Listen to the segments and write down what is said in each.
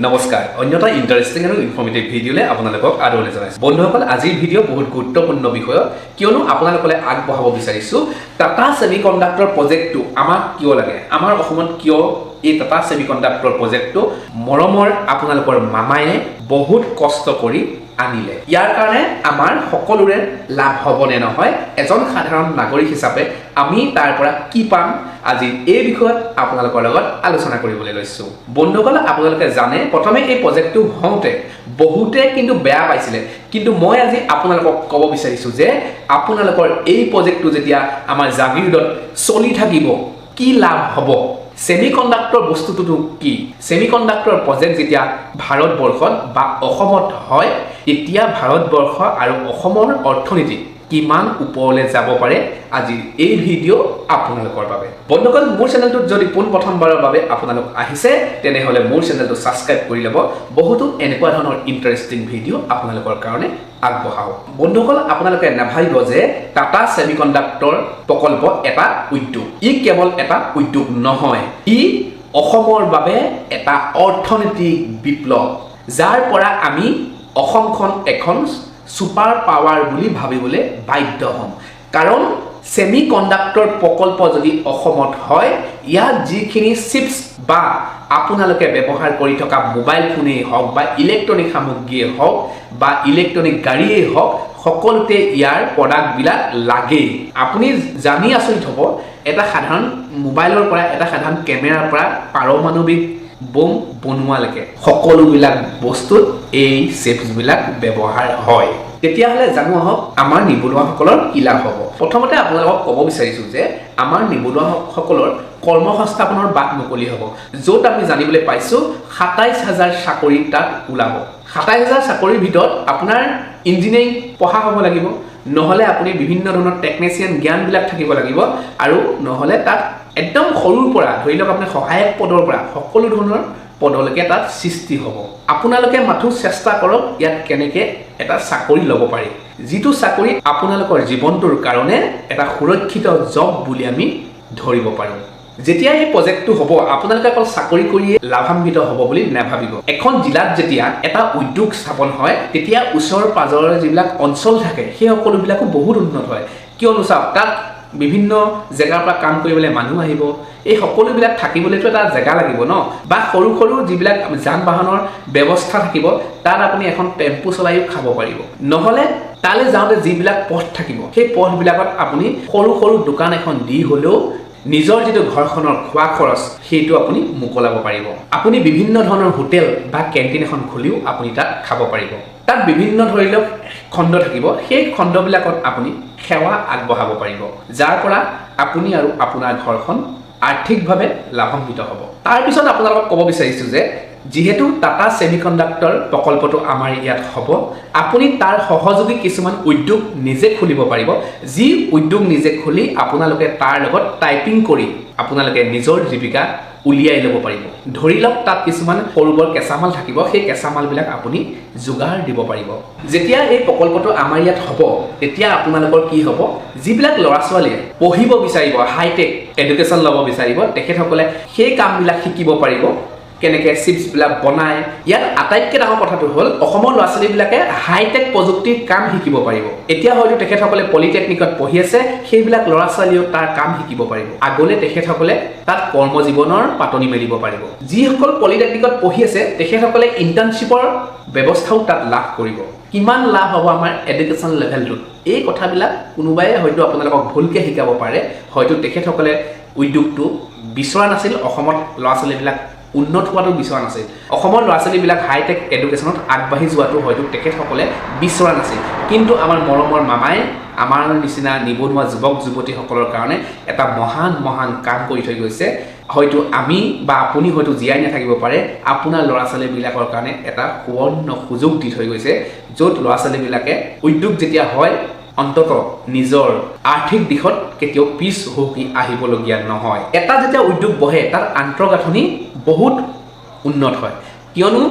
নমস্কাৰ, অন্য এটা ইণ্টাৰেষ্টিং আৰু ইনফৰ্মেটিভ ভিডিঅ'লৈ আপোনালোকক আদৰণি জনাইছোঁ। বন্ধুসকল, আজিৰ ভিডিঅ' বহুত গুৰুত্বপূৰ্ণ বিষয়ত, কিয়নো আপোনালোকলৈ আগবঢ়াব বিচাৰিছোঁ টাটা ছেমি কণ্ডাক্টৰ প্ৰজেক্টটো আমাক কিয় লাগে, আমাৰ অসমত কিয় এই টাটা ছেমি কণ্ডাক্টৰ প্ৰজেক্টটো মৰমৰ আপোনালোকৰ মামায়ে বহুত কষ্ট কৰি আনিলে। ইয়াৰ কাৰণে আমাৰ সকলোৰে লাভ হ'বনে নহয়, এজন সাধাৰণ নাগৰিক হিচাপে আমি তাৰ পৰা কি পাম, আজি এই বিষয়ত আপোনালোকৰ লগত আলোচনা কৰিবলৈ লৈছোঁ। বন্ধুসকল, আপোনালোকে জানে, প্ৰথমে এই প্ৰজেক্টটো হওঁতে বহুতে কিন্তু বেয়া পাইছিলে। কিন্তু মই আজি আপোনালোকক ক'ব বিচাৰিছোঁ যে আপোনালোকৰ এই প্ৰজেক্টটো যেতিয়া আমাৰ জাগিৰোডত চলি থাকিব, কি লাভ হ'ব, ছেমি কণ্ডাক্টৰ বস্তুটোনো কি? ছেমি কণ্ডাক্টৰ প্ৰজেক্ট যেতিয়া ভাৰতবৰ্ষত বা অসমত হয়, তেতিয়া ভাৰতবৰ্ষ আৰু অসমৰ অৰ্থনীতি কিমান ওপৰলৈ যাব পাৰে, আজিৰ এই ভিডিঅ' আপোনালোকৰ বাবে। বন্ধুসকল, মোৰ চেনেলটোত যদি পোনপ্ৰথমবাৰৰ বাবে আপোনালোক আহিছে, তেনেহ'লে মোৰ চেনেলটো ছাবস্ক্ৰাইব কৰি ল'ব। বহুতো এনেকুৱা ধৰণৰ ইণ্টাৰেষ্টিং ভিডিঅ' আপোনালোকৰ কাৰণে আগবঢ়াওঁ। বন্ধুসকল, আপোনালোকে নাভাবিব যে টাটা ছেমি কণ্ডাক্টৰ প্ৰকল্প এটা উদ্যোগ। ই কেৱল এটা উদ্যোগ নহয়, ই অসমৰ বাবে এটা অৰ্থনৈতিক বিপ্লৱ, যাৰ পৰা আমি অসমখন এখন ছুপাৰ পাৱাৰ বুলি ভাবিবলৈ বাধ্য হ'ম। কাৰণ ছেমি কণ্ডাক্টৰ প্ৰকল্প যদি অসমত হয়, ইয়াত যিখিনি চিপছ বা আপোনালোকে ব্যৱহাৰ কৰি থকা মোবাইল ফোনেই হওক বা ইলেক্ট্ৰনিক সামগ্ৰীয়ে হওক বা ইলেক্ট্ৰনিক গাড়ীয়েই হওক, সকলোতে ইয়াৰ প্ৰডাক্টবিলাক লাগেই। আপুনি জানি আচৰিত হ'ব, এটা সাধাৰণ মোবাইলৰ পৰা, এটা সাধাৰণ কেমেৰাৰ পৰা পাৰমাণৱিক বোম বনোৱালৈকে সকলোবিলাক বস্তুত এই চিপছবিলাক ব্যৱহাৰ হয়। তেতিয়াহ'লে জানো আহক, আমাৰ নিবনুৱাসকলৰ কি লাভ হ'ব। প্ৰথমতে আপোনালোকক ক'ব বিচাৰিছোঁ যে আমাৰ নিবনুৱাসকলৰ কৰ্মসংস্থাপনৰ বাট মুকলি হ'ব, য'ত আমি জানিবলৈ পাইছোঁ 27 হাজাৰ চাকৰি তাত ওলাব। 27 হাজাৰ চাকৰিৰ ভিতৰত আপোনাৰ ইঞ্জিনিয়াৰিং পঢ়া হ'ব লাগিব, নহ'লে আপুনি বিভিন্ন ধৰণৰ টেকনিচিয়ান জ্ঞানবিলাক থাকিব লাগিব আৰু নহ'লে তাত একদম সৰুৰ পৰা ধৰি লওক আপুনি সহায়ক পদৰ পৰা সকলো ধৰণৰ পদলৈকে তাত সৃষ্টি হ'ব। আপোনালোকে মাথো চেষ্টা কৰক ইয়াত কেনেকৈ এটা চাকৰি ল'ব পাৰি, যিটো চাকৰি আপোনালোকৰ জীৱনটোৰ কাৰণে এটা সুৰক্ষিত জব বুলি আমি ধৰিব পাৰোঁ। যেতিয়া এই প্ৰজেক্টটো হ'ব, আপোনালোকে অকল চাকৰি কৰিয়ে লাভান্বিত হ'ব বুলি নাভাবিব। এখন জিলাত যেতিয়া এটা উদ্যোগ স্থাপন হয়, তেতিয়া ওচৰ পাজৰৰ যিবিলাক অঞ্চল থাকে, সেই সকলোবিলাকো বহুত উন্নত হয়। কিয়নো চাওক, তাত বিভিন্ন জেগাৰ পৰা কাম কৰিবলৈ মানুহ আহিব। এই সকলোবিলাক থাকিবলৈতো এটা জেগা লাগিব ন? বা সৰু সৰু যিবিলাক যান বাহনৰ ব্যৱস্থা থাকিব, তাত আপুনি এখন টেম্পু চলাইও খাব পাৰিব। নহ'লে তালৈ যাওঁতে যিবিলাক পথ থাকিব, সেই পথবিলাকত আপুনি সৰু সৰু দোকান এখন দি হ'লেও নিজৰ যিটো ঘৰখনৰ খোৱা খৰচ, সেইটো আপুনি মোকলাব পাৰিব। আপুনি বিভিন্ন ধৰণৰ হোটেল বা কেণ্টিন এখন খুলিও আপুনি তাত খাব পাৰিব। তাত বিভিন্ন ধৰি লওক খণ্ড থাকিব, সেই খণ্ডবিলাকত আপুনি সেৱা আগবঢ়াব পাৰিব, যাৰ পৰা আপুনি আৰু আপোনাৰ ঘৰখন আৰ্থিকভাৱে লাভান্বিত হ'ব। তাৰপিছত আপোনালোকক ক'ব বিচাৰিছোঁ যে যিহেতু টাটা ছেমি কণ্ডাক্টৰ প্ৰকল্পটো আমাৰ ইয়াত হ'ব, আপুনি তাৰ সহযোগী কিছুমান উদ্যোগ নিজে খুলিব পাৰিব, যি উদ্যোগ নিজে খুলি আপোনালোকে তাৰ লগত টাইআপ কৰি আপোনালোকে নিজৰ জীৱিকা উলিয়াই ল'ব পাৰিব। ধৰি লওক, তাত কিছুমান সৰু বৰ কেঁচামাল থাকিব, সেই কেঁচামালবিলাক আপুনি যোগাৰ দিব পাৰিব। যেতিয়া এই প্ৰকল্পটো আমাৰ ইয়াত হ'ব, তেতিয়া আপোনালোকৰ কি হ'ব? যিবিলাক ল'ৰা ছোৱালীয়ে পঢ়িব বিচাৰিব, হাইটেক এডুকেশ্যন ল'ব বিচাৰিব, তেখেতসকলে সেই কামবিলাক শিকিব পাৰিব, কেনেকৈ চিপছবিলাক বনায়। ইয়াত আটাইতকৈ ডাঙৰ কথাটো হ'ল, অসমৰ ল'ৰা ছোৱালীবিলাকে হাইটেক প্ৰযুক্তিৰ কাম শিকিব পাৰিব। এতিয়া হয়তো তেখেতসকলে পলিটেকনিকত পঢ়ি আছে, সেইবিলাক ল'ৰা ছোৱালীয়েও তাৰ কাম শিকিব পাৰিব। আগলৈ তেখেতসকলে তাত কৰ্মজীৱনৰ পাতনি মেলিব পাৰিব। যিসকল পলিটেকনিকত পঢ়ি আছে, তেখেতসকলে ইণ্টাৰ্ণশ্বিপৰ ব্যৱস্থাও তাত লাভ কৰিব। কিমান লাভ হ'ব আমাৰ এডুকেশ্যন লেভেলটোত! এই কথাবিলাক কোনোবাই হয়তো আপোনালোকক ভুলকৈ শিকাব পাৰে। হয়তো তেখেতসকলে উদ্যোগটো বিচৰা নাছিল, অসমত ল'ৰা ছোৱালীবিলাক উন্নত হোৱাটো বিচৰা নাছিল, অসমৰ ল'ৰা ছোৱালীবিলাক হাইটেক এডুকেশ্যনত আগবাঢ়ি যোৱাটো হয়তো তেখেতসকলে বিচৰা নাছিল। কিন্তু আমাৰ মৰমৰ মামাই আমাৰ নিচিনা নিবনুৱা যুৱক যুৱতীসকলৰ কাৰণে এটা মহান মহান কাম কৰি থৈ গৈছে। হয়তো আমি বা আপুনি হয়তো জীয়াই নাথাকিব পাৰে, আপোনাৰ ল'ৰা ছোৱালীবিলাকৰ কাৰণে এটা সুবৰ্ণ সুযোগ দি থৈ গৈছে, য'ত ল'ৰা ছোৱালীবিলাকে উদ্যোগ যেতিয়া হয়, অন্তত নিজৰ আৰ্থিক দিশত কেতিয়াও পিছ হুঁহকি আহিবলগীয়া নহয়। এটা যেতিয়া উদ্যোগ বহে, তাৰ আন্তঃগাঁথনি বহুত উন্নত হয়, কিয়নো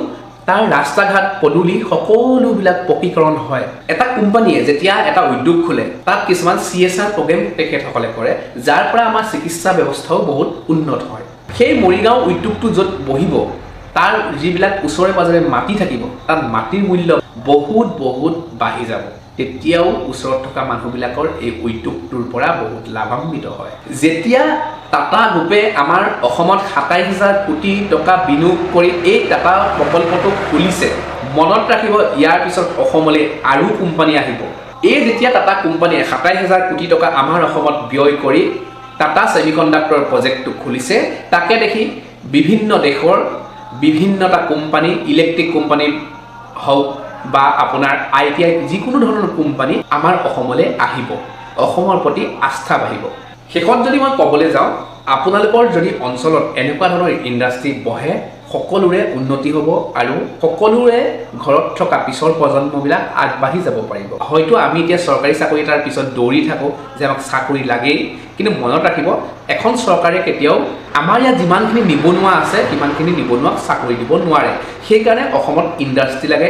তাৰ ৰাস্তা ঘাট, পদূলি সকলোবিলাক পকীকৰণ হয়। এটা কোম্পানীয়ে যেতিয়া এটা উদ্যোগ খোলে, তাত কিছুমান চিএছআৰ প্ৰগ্ৰেম তেখেতসকলে কৰে, যাৰ পৰা আমাৰ চিকিৎসা ব্যৱস্থাও বহুত উন্নত হয়। সেই মৰিগাঁও উদ্যোগটো য'ত বহিব, তাৰ যিবিলাক ওচৰে পাজৰে মাটি থাকিব, তাত মাটিৰ মূল্য বহুত বহুত বাঢ়ি যাব। তেতিয়াও ওচৰত থকা মানুহবিলাকৰ এই উদ্যোগটোৰ পৰা বহুত লাভান্বিত হয়। যেতিয়া টাটা গ্ৰুপে আমাৰ অসমত 27 হাজাৰ কোটি টকা বিনিয়োগ কৰি এই টাটা প্ৰকল্পটো খুলিছে, মনত ৰাখিব, ইয়াৰ পিছত অসমলৈ আৰু কোম্পানী আহিব। এই যেতিয়া টাটা কোম্পানীয়ে 27 হাজাৰ কোটি টকা আমাৰ অসমত ব্যয় কৰি টাটা ছেমি কণ্ডাক্টৰ প্ৰজেক্টটো খুলিছে, তাকে দেখি বিভিন্ন দেশৰ বিভিন্নটা কোম্পানী, ইলেক্ট্ৰিক কোম্পানী হওক বা আপোনাৰ আইটিআই, যিকোনো ধৰণৰ কোম্পানী আমাৰ অসমলৈ আহিব, অসমৰ প্ৰতি আস্থা বাঢ়িব। শেষত যদি মই ক'বলৈ যাওঁ, আপোনালোকৰ যদি অঞ্চলত এনেকুৱা ধৰণৰ ইণ্ডাষ্ট্ৰী বহে, সকলোৰে উন্নতি হ'ব আৰু সকলোৰে ঘৰত থকা পিছৰ প্ৰজন্মবিলাক আগবাঢ়ি যাব পাৰিব। হয়তো আমি এতিয়া চৰকাৰী চাকৰি এটাৰ পিছত দৌৰি থাকোঁ যে আমাক চাকৰি লাগেই, কিন্তু মনত ৰাখিব, এখন চৰকাৰে কেতিয়াও আমাৰ ইয়াত যিমানখিনি নিবনুৱা আছে, সিমানখিনি নিবনুৱাক চাকৰি দিব নোৱাৰে। সেইকাৰণে অসমত ইণ্ডাষ্ট্ৰী লাগে,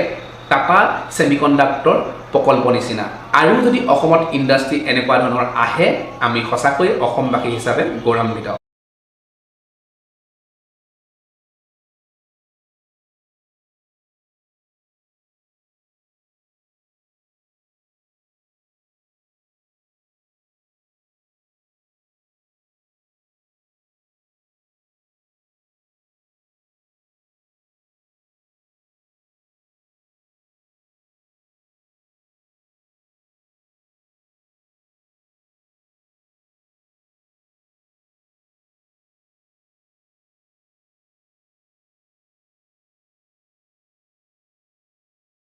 টাটা ছেমি কণ্ডাক্টৰ প্ৰকল্প নিচিনা। আৰু যদি অসমত ইণ্ডাষ্ট্ৰী এনেকুৱা ধৰণৰ আহে, আমি সঁচাকৈ অসমবাসী হিচাপে গৌৰৱান্বিত।